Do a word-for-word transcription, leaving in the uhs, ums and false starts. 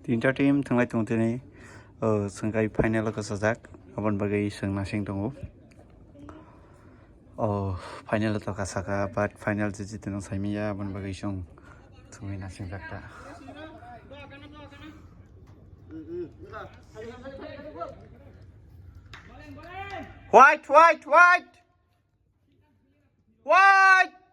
Tinta team thanglai tong tini, o, sengkai final o kasajak, aboni bagwi sengna seng tongo. O, final o to kasaka, but final je jitino saimiya, aboni bagwi song thumwi na sengjak ta. White, white, white! White!